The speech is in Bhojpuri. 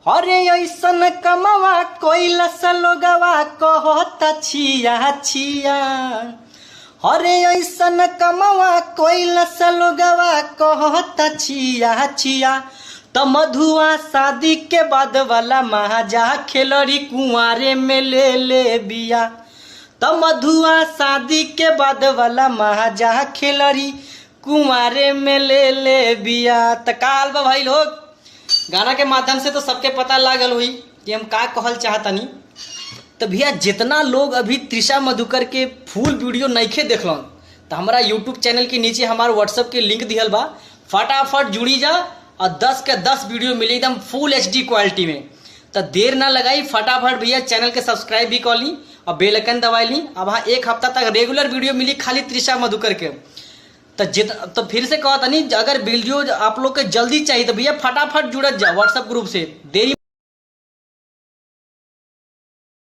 अरे ऐसन कमवा कोइला लोगवा कहता छिया छिया। अरे ऐसन कमवा कोइला लोगवा कहता छिया छिया। त मधुआ शादी के बाद वाला महाजा खेलरी कुंवारे में ले ले बिया। त मधुआ शादी के बाद वाला महाजा खेलरी कुंवारे में ले ले बिया। त का हाल बा भाई लोग? गाना के माध्यम से तो सबके पता लागल हुई कि हम का कहल चाहतनी। तो भैया जितना लोग अभी त्रिशा मधुकर के फुल वीडियो नइखे देखलन, तो हमारा यूट्यूब चैनल के नीचे हमार व्हाट्सएप के लिंक दिहल बा, फटाफट जुड़ी जा और 10 के 10 वीडियो मिली एकदम फुल एचडी क्वालिटी में। तो देर ना लगाई, फटाफट भैया चैनल के सब्सक्राइब भी कर ली और बेल आइकन दबाई ली। अब हाँ, एक हफ्ता तक रेगुलर वीडियो मिली खाली त्रिशा मधुकर के। तो जित तो फिर से कहता नहीं, अगर वीडियो आप लोग के जल्दी चाहिए तो भैया फटाफट जुड़त जा व्हाट्सएप ग्रुप से, देरी